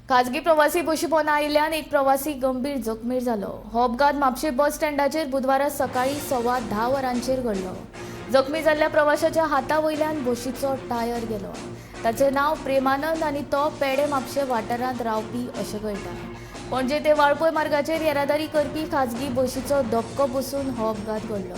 खाजगी प्रवासी बशी पोंदा आयिल्ल्यान एक प्रवासी गंभीर जखमी जालो. हो अपघात म्हापशें बस स्टँडाचेर बुधवारा सकाळी 10:15 वरांचेर घडलो. जखमी जाल्ल्या प्रवाशाच्या हाता वयल्यान बशीचो टायर गेलो. ताचें नांव प्रेमानंद आनी तो पेडे म्हापशें वाठारांत रावपी अशें कळटा. पणजे ते वाळपय मार्गाचेर येरादारी करपी खाजगी बशीचो धपको बसून हो अपघात घडलो.